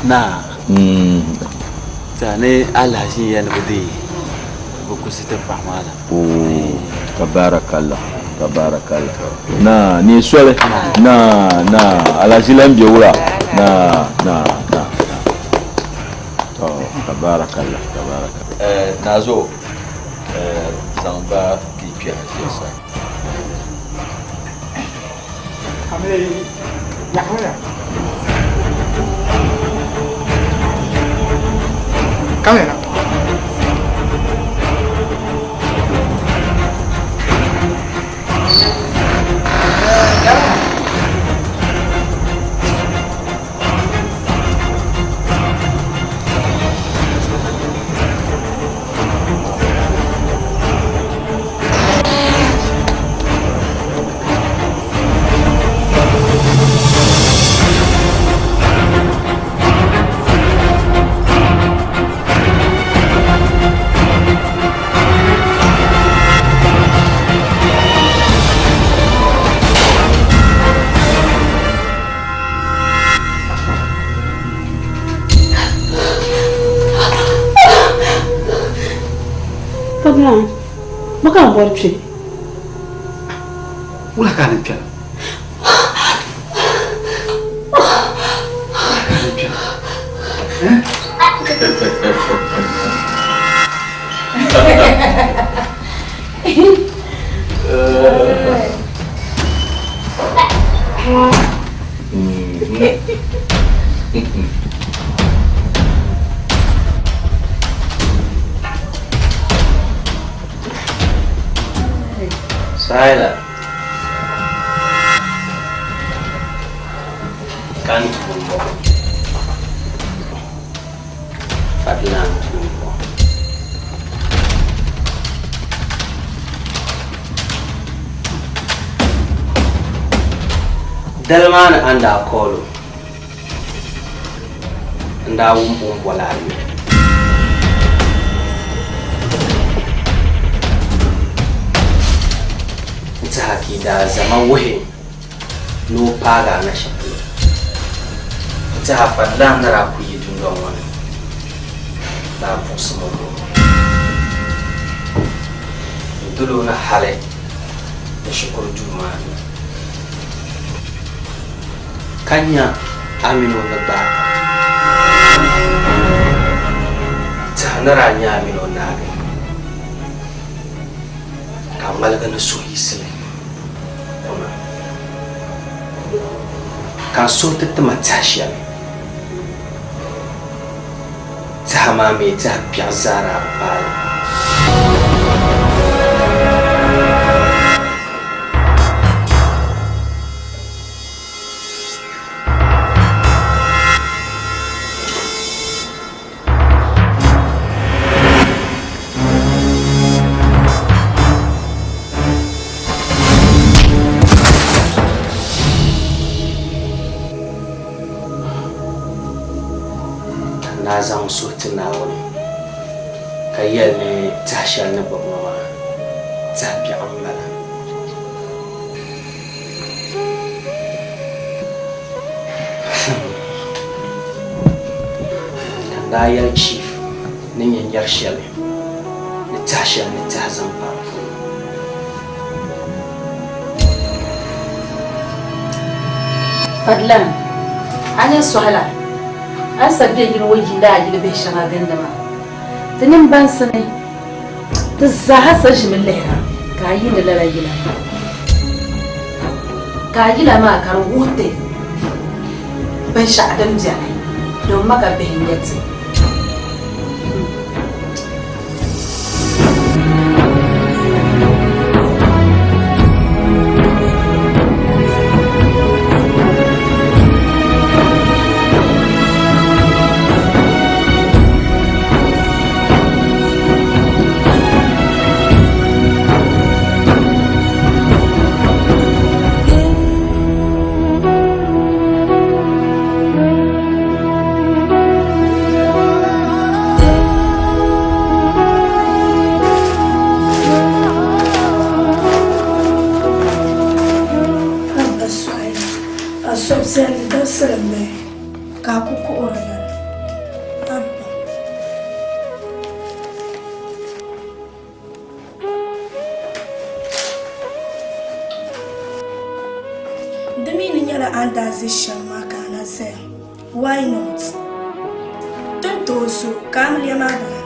Naa ni alahachi n yɛli ni bi deei bi kusi ti paɣa maa la. Tabarakallah. Tabarakalla. Na ni soli. Na na alazilan bɛ wula. Na na na. To tabarakallah tabarakallah. Eh nazo eh zaŋ ba ki kpɛha ʒiya sa. Come here. Fadlan, bɔ ka n bɔri kpe? Wula ka a niŋ kpɛna? Wula ka a niŋ kpɛna? Eh? Saila. Kan tumbo. Fadlan tumbo. Dali maa ni a ni daa call o, n daa wum o ni boli a yuli. N tiɛha ka yi daa zama wuhi ni o paagi a na shɛli polo. N tiɛha Fadlan ni daa kuli yi dundɔŋ ŋɔ ni daa buɣisim o ŋɔ. N dol o ni hali ni shikuru duu maa ni ka nya a mini o ni gbaai taba. Tiɛha ni daa nya a mini o naagi ka ŋmaligi ni suhuyiɣisili kuna ka n suhu ti ti ma tɛha shɛli. Tɛha maa mi tɛha biɛɣu zaa daa bi paai li. Ka n daa zaŋ n suhu ti Naawuni, ka yɛli ni tɛha shɛli ni gbibi ma maa, tɛha biɛɣu m-bala. Ka n daa yɛli Chief ni n yɛn nyari shɛli, ni tɛha shɛli ni tɛha zaŋ pa di puuni. Fadlan, a nya sɔhila, a ni sa be yili ŋɔ yiinda a yili bihi shɛŋa gindi maa. Ti nini bansi ni ti zaaha sa ʒimi lihira ka a yiindi lala yila maa. Ka a yila maa ka di wuhi ti binshɛɣu din beni domin ma ka bihi nya ti. Abba sɔhila, a suhupiɛlli dabisili m-bala ka a ku kuhiri lala. Abba. Di mi ni nyɛla a ni daa ʒe shɛli maa ka a na zaya. Why not? Ti ni tooi zo ka amiliya maa bi lan niŋ.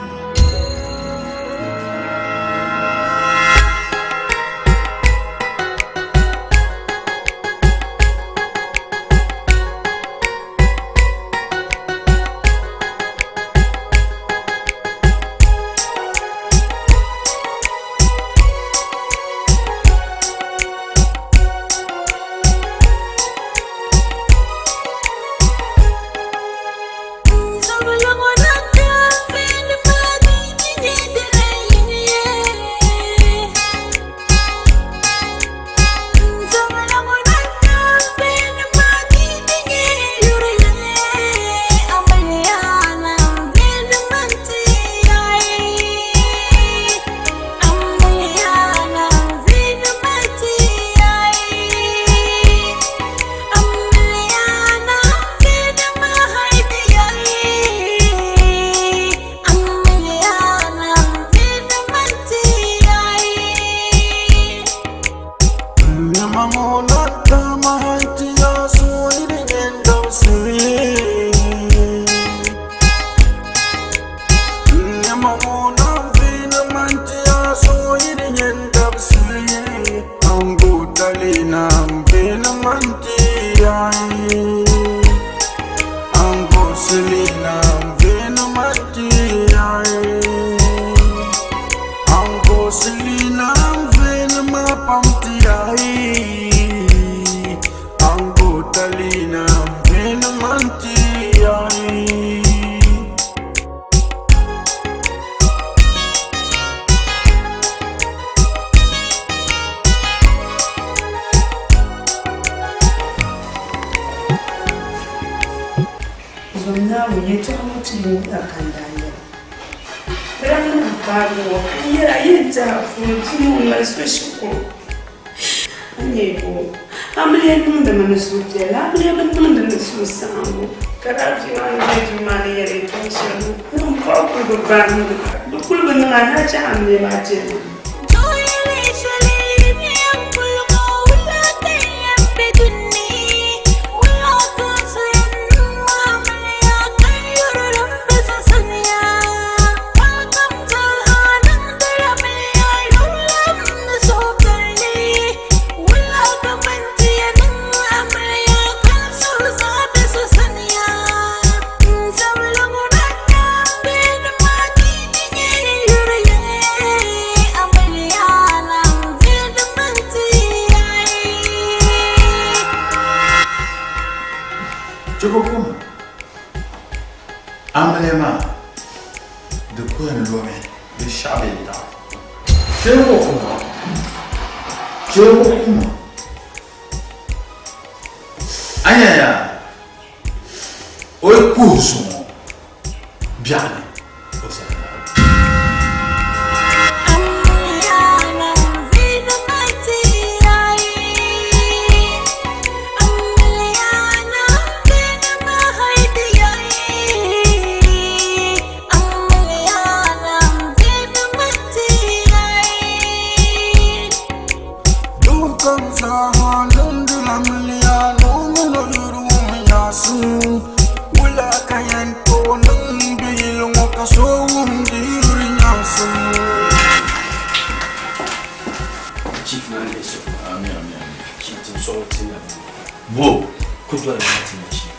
Zom Naawuni yɛtɔɣa ŋɔ ti yuui a ka n daa yɛli. Di daa niŋ paagi ŋɔ ka n yɛli a yɛn ti a puuni bia ŋɔ ŋmani so shikuru. A nyɛ bo, amiliya niŋdi mi ni suhupiɛlli, amiliya bi niŋdi ni suhusaɣiŋgu. Ka daa bia maa ni be duu maa ni yɛli yɛtɔɣ shɛli ŋɔ, ŋun paɣ kuli bi baai ni di kuli bi niŋ a ni a chɛ amiliya maa chɛli ma. Chɛbu kum amiliya maa di ku yɛn lomi di shɛɣu bee daɣu. Chɛbu kum chɛbu kum a nya yaa o yi kuhi zuŋɔ biɛɣuni o zali la. Chief na le so. Amin, amin, amin. Chief tin sɔŋ ti na. Bo. Ku doli ma ti na chief.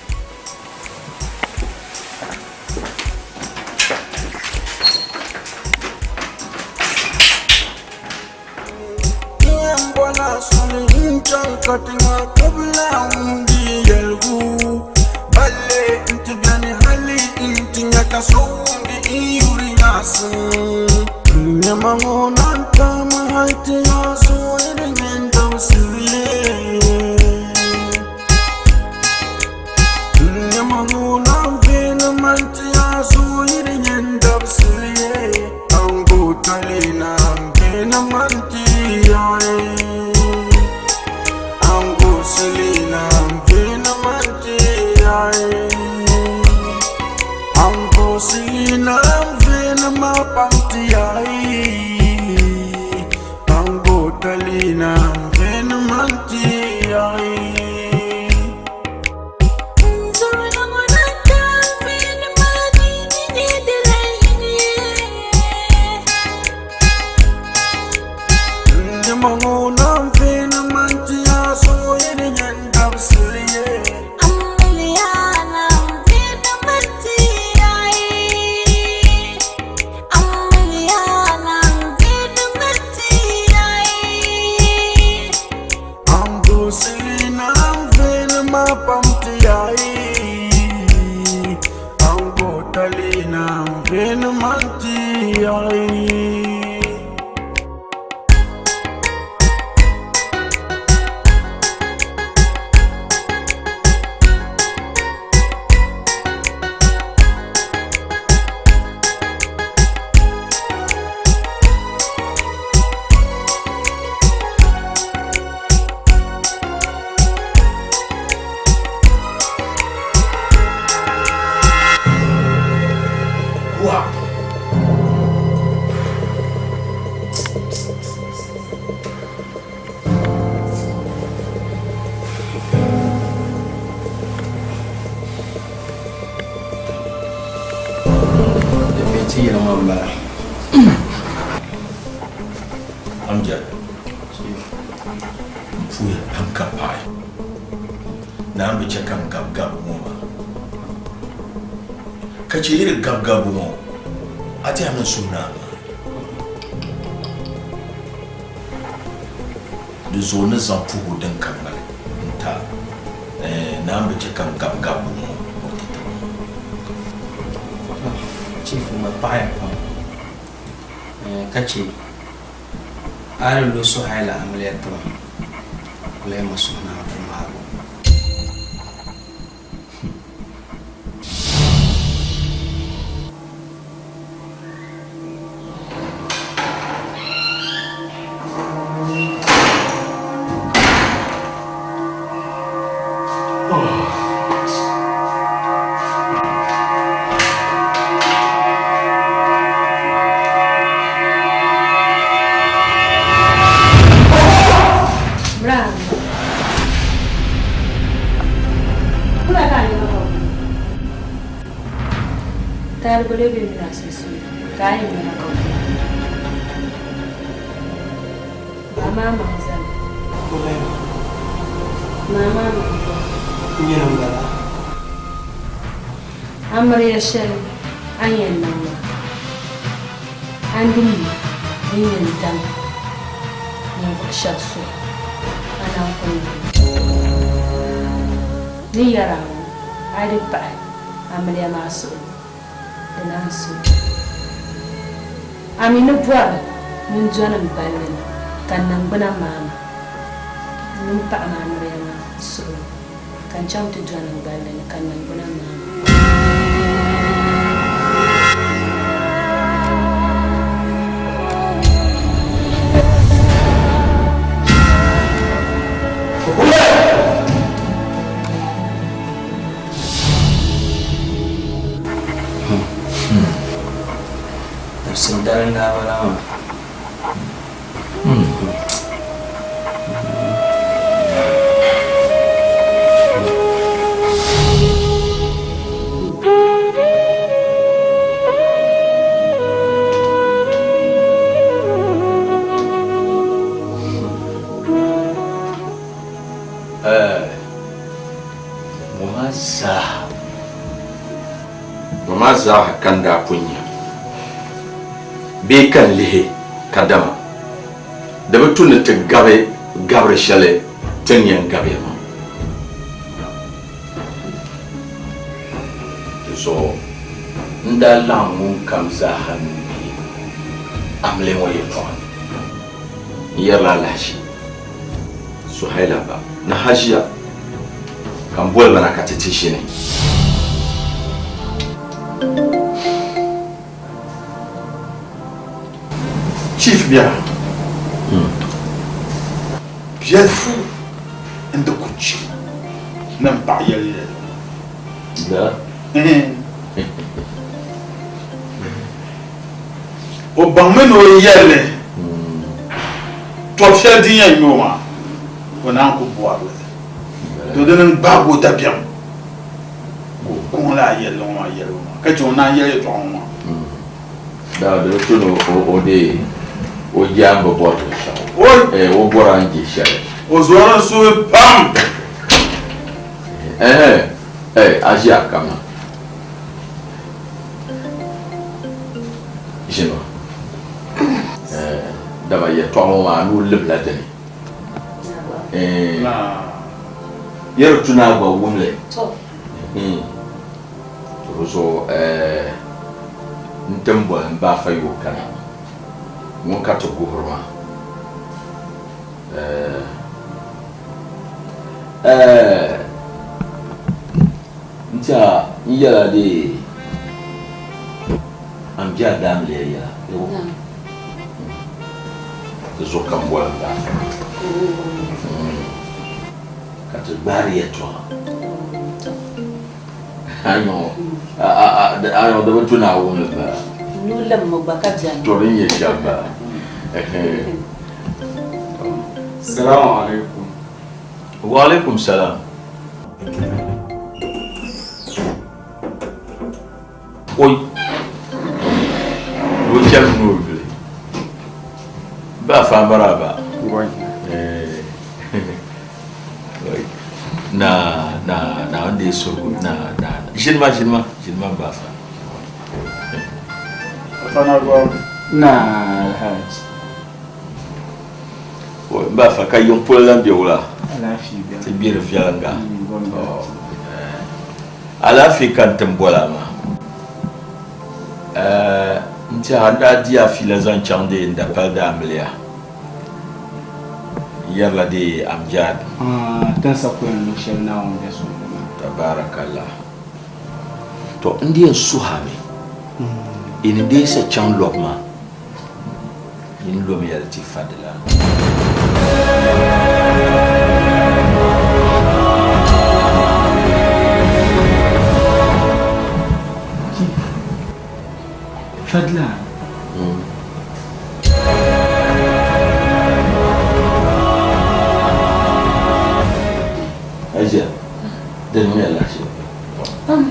Musili nam vini ma pam ti yayi. Ango tali nam vini man ti yayi. Ti yili ŋɔ m-bala. Amjad, m puhiya pam ka paɣi. Naa bi chɛ ka n gabi gabibu ŋɔ maa. Ka chɛ yi di gabi gabibu ŋɔ, a tɛha mi n suhu naan maai. Di zuɣu ni zaŋ puhigu din ka ŋmali n-ti a, naan bi chɛ ka n gabi gabibu ŋɔ o ti ti ma. Chief m bi paɣiya pam ka chɛ a ni lo Suhaila amiliya ti ma, wulahi ma suhu naan ku maagi o. Taarigu lee be mina sunsuuni ka a yi nɛma ka ku Mama maŋ zani. Mama maŋ zani. Nyini m-bala. Amiliya shɛli a ni yɛn niŋ maa, a ni mi din yɛn daŋ ninvuɣ shɛb suhu, a naan ku niŋ li. Ni yɛr a ŋɔ, a yi di pahi amiliya maa suhu, di naan su. A mi ni bɔri ŋun dɔni m balli ni ka n niŋgbuna maama ŋun paɣi ma amiliya maa suhu ka n chaŋ ti dɔni m balli ni ka n niŋgbuna maama. Dabisili dali n-daa bala maa. Ŋɔ maa zaaha, ŋɔ maa zaaha ka n daa pun nya bee ka n lihi kadama di bi tu ni ti gabi gabiri shɛli ti ni yɛn gabiya maa. Di zuɣu n daa laɣim ŋunkam zaaha nuu be amiliya ŋɔ yɛltɔɣa ni n-yɛrila alahichi. Suhaila ba ni Hajiya ka m boli ba na ka ti ti ʒini. Chief bia, biɛlifu n-di ku chɛ ni m paɣa yɛli yɛli. Da? O baŋmi ni o yɛli li tɔbu shɛli din yɛn ŋme o maa, o naan ku bɔri li. To dini n-gbaagi o dabiɛm ka o kɔŋ lala yɛlli ŋɔ maa yɛlibu maa ka chɛ o naan yɛli yɛltɔɣa ŋɔ maa. Daa di bi tu ni o deei o jaamba bɔri binshɛɣu. O bɔri a ni je shɛli. O zɔri n suhi pam. Ɛhɛn, a ʒiya kamina. Ʒini dama yɛltɔɣa ŋɔ maa a nuu libila di ni. Yɛri tu naa gba wum li. To di zuɣu n ti boli m ba afa yi o kana ŋun ka ti guhiri maa. N tiɛha n yɛla dee a ni bɛ a daamiliya yɛla di zuɣu ka m boli m ba afa ka ti gbaari yɛltɔɣa. A di bi tu ni a wum li m-bala. Nuu limmi gba ka beni. To din nyɛ shɛm m-bala. Salamu alaikum. Wa alaikum salam. Oi. O chɛli ni o yuli. Ba fa maraba. Eh. Na na na wanda ya so na na ʒini ma ʒini ma ʒini ma ba fa. Na Alhaji. Ba fa ka yiŋ polo lan be wula? Ti be di viɛliŋga. Alaafee ka n ti boli a maa. N tiɛha n daa di a fiila zaŋ chaŋ dee n dapali daamiliya. N yɛrila dee Amjad. Tinsa ku yɛn luɣ shɛli Naawuni be suŋdi maa. Tabaarakallah. Tɔ n di yɛn suhi a mi, i ni deei sa chaŋ lɔbu maa. Yin lomiya li ti fadila. Chief, Fadila. Aisha, di niŋya lahiʒiba pam.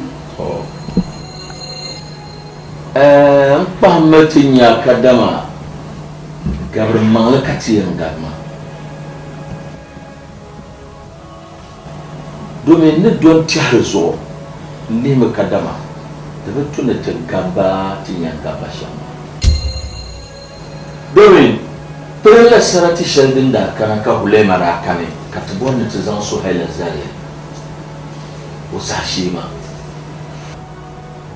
N kpahimmi ti nya kadama gabiri maŋli ka ti yɛn gabi maa. Domin n ni do n-tɛhiri zuɣu n-lihimi kadama di bi tu ni ti gabba ti ni yɛn gabba shɛm maa. Domin pirinla sarati shɛli din daa kana ka Hulɛima daa kani ka ti bɔri ni ti zaŋ Suhaila zali o zaashee maa.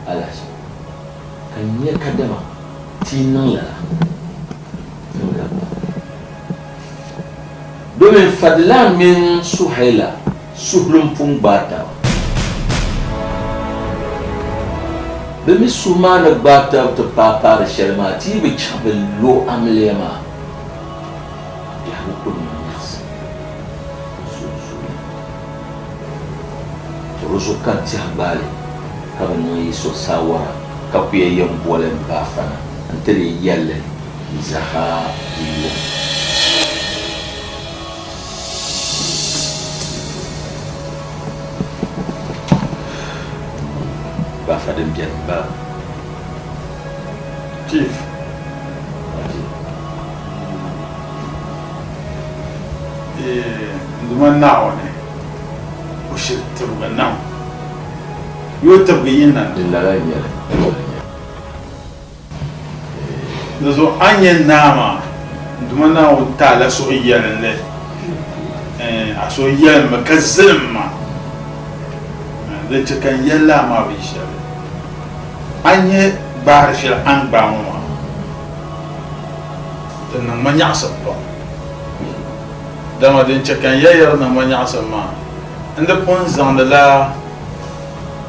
Alahichi, ka n nya kadama ti yi niŋ lala, ti ni gabi ba. Domin Fadila mini Suhaila suhuri m-pun gbaai taba. Bɛ mi suhu maa ni gbaai taba ti paai paari shɛli maa, ti yi bi chaŋ bɛ lo amiliya maa, biɛhigu ku niŋ nyaɣisim sunsuuni. To di zuɣu ka n tɛha gbaai li ka bi niŋ yi so saawara ka ku ya yɛn boli m ba Afana nti di yɛli li yi zaaha di yuum. Ba Afa din beni m-bala. Chief. N Duuma Naawuni, o shiri tibigi nam. Yi o tibigi yi nana. Lala n-nyɛ li. Di zuɣu a ni nyɛ naa maa, n Duuma Naawuni ti a la suhuyɛlinli. A suhu yɛlimmi ka zilim ma. Din chɛ ka n yɛli lala maa binshɛli, a ni nyɛ gbaari shɛli a ni gbaai ŋɔ maa. Di niŋ ma nyaɣisim pam, dama din chɛ ka n yɛli ya di niŋ ma nyaɣisim maa, n di pun zaŋdila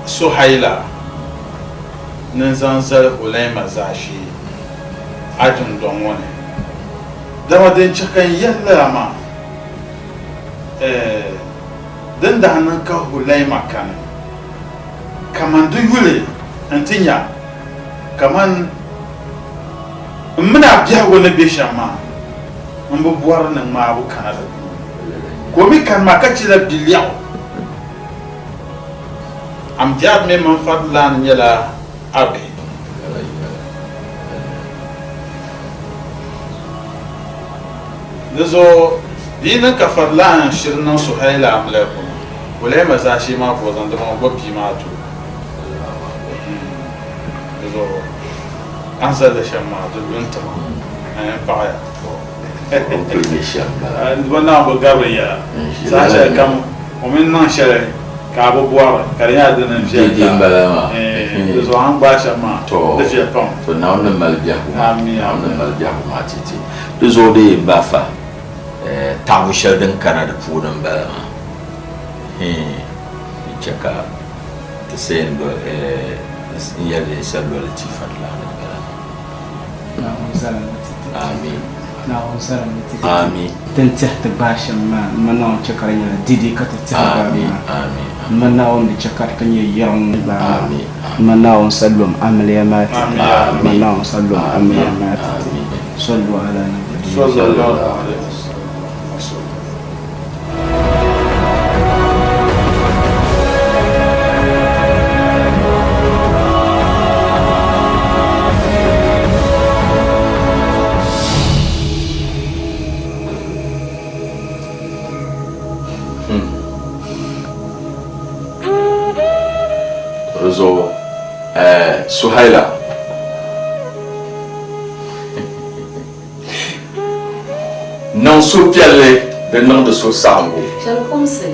Suhaila ni n zaŋ zali Hulaima zaashee a dundɔŋ ŋɔ ni. Dama din chɛ ka n yɛli lala maa, ɛɛh, din daa niŋ ka Hulaima kani, kaman di yuli nti nya kaman M mini a biɛhigu ni be shɛm maa, m bi bɔri ni ŋmaabu kana di puuni. Ka o mi kani maa ka chɛ la biliɛɣu. Amjad mini Manfad lan nyɛla a bihi. Di zuɣu di yi niŋ ka Fadlan shiri niŋ Suhaila amiliya puuni, Hulaima zaashee maa ka o zaŋ dama o gbubi bia maa ti o. Di zuɣu a ni zali li shɛm maa di lu n-ti ma, n paɣiya. O ni kuli be shɛm m-bala. N Duuma Naawuni bi gabiri yɛla. Saha shɛli kam o mi ni niŋ shɛli ka a bi bɔri ka di nyɛla dini n-viɛli Dee m-bala maa. Di zuɣu a ni gbaai shɛm maa, di viɛli pam. To Naawuni ni mali biɛhigu maa. Naawuni ni mali biɛhigu maa ti ti. Di zuɣu di yi ba fa taɣibu shɛli din kana di puuni m-bala maa. Di chɛ ka ti sa yɛn n-yɛli ni sa loli ti farilaani m-bala maa. Amin. Amin. Ti ni tɛhi ti gbaai shɛm maa, m ma Naawuni chɛ ka di nyɛla dɛdɛ ka ti tɛhi gbaai maa. M ma Naawuni di chɛ ka ti nyɛ yɛriŋ ni gbaai maa. M ma Naawuni sa lom amiliya maa ti ti. M ma Naawuni sa lom amiliya maa ti ti. Sallu ala nabi. Di zuɣu Suhaila Niŋ suhupiɛlli di niŋdi so saɣiŋgu. Chɛli kumsi.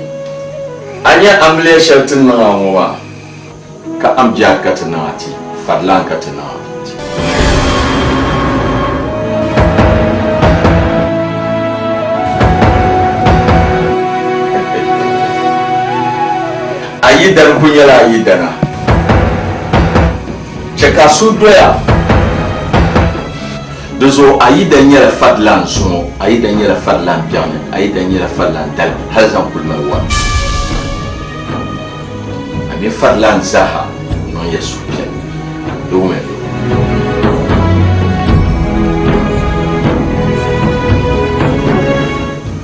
A nya amiliya shɛli ti ni niŋ a ŋɔ maa, ka ambiɛri ka ti niŋ a ti, farilan ka ti niŋ a ti. A yidana kul nyɛla a yidana. Chɛ ka a suhu doya. Di zuɣu a yi dan nyɛla fadilan zuŋɔ, a yi dan nyɛla fadilan biɛɣuni, a yi dan nyɛla fadilan dali hal zaŋ kuli mali wari. A mini fadilan zaaha niŋ ya suhupiɛlli. Di wumya bɛ?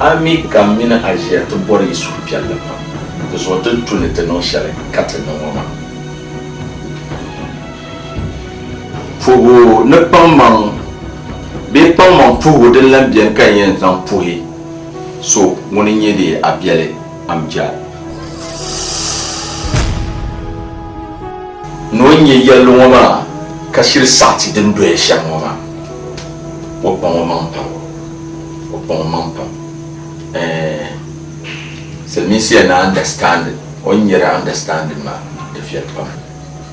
A mi ka m mini a ʒiya ti bɔri yi suhupiɛlli pam. Di zuɣu din tu ni ti niŋ shɛli ka ti niŋ ŋɔ maa. Puhigu ni kpaŋmaŋ bee kpaŋmaŋ puhigu din lan beni ka n yɛn zaŋ puhi so ŋuni n-nyɛ dee a biɛli Amjad. Ni o ni nyɛ yɛlli ŋɔ maa ka shiri saɣi ti din doya shɛm ŋɔ maa, o kpaŋ o maŋ pam, o kpaŋ o maŋ pam. Ɛɛh, silimiinsi yɛn ni understanding, o ni nyɛri understanding maa di viɛli pam.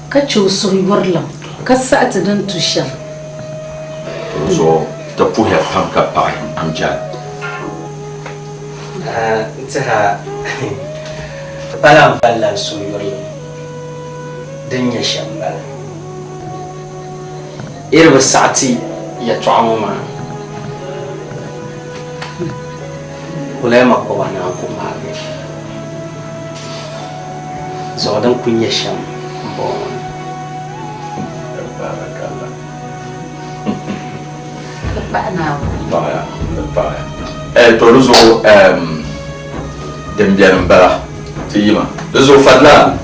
Ka chɛ o suhuyurilim, ka saɣi ti din tu shɛm. Dinzuɣu ti puhiya pam ka paɣi Amjad. N tɛha ti pala n valila n suhuyurilim din nyɛ shɛm m-bala. Yi di bi saɣi ti yɛtɔɣa ŋɔ maa, wulaya kɔba naan ku maagi. Zuɣu din kuli nyɛ shɛm m-bɔŋɔ. Barakallah. Ti paɣi Naawuni. Paɣiya, ti paɣiya. Eh, to di zuɣu ehm, din beni m-bala, ti yima. Di zuɣu Fadlan.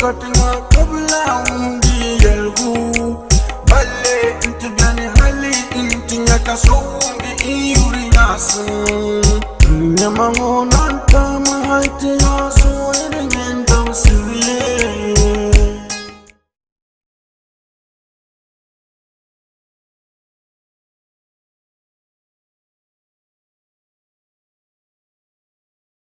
katiŋa ka bi lahi wumdi yɛligu. Balle nti beni hali nti nya ka so wumdi n yuri nyaɣisim. N nɛma ŋɔ naan taami hali ti.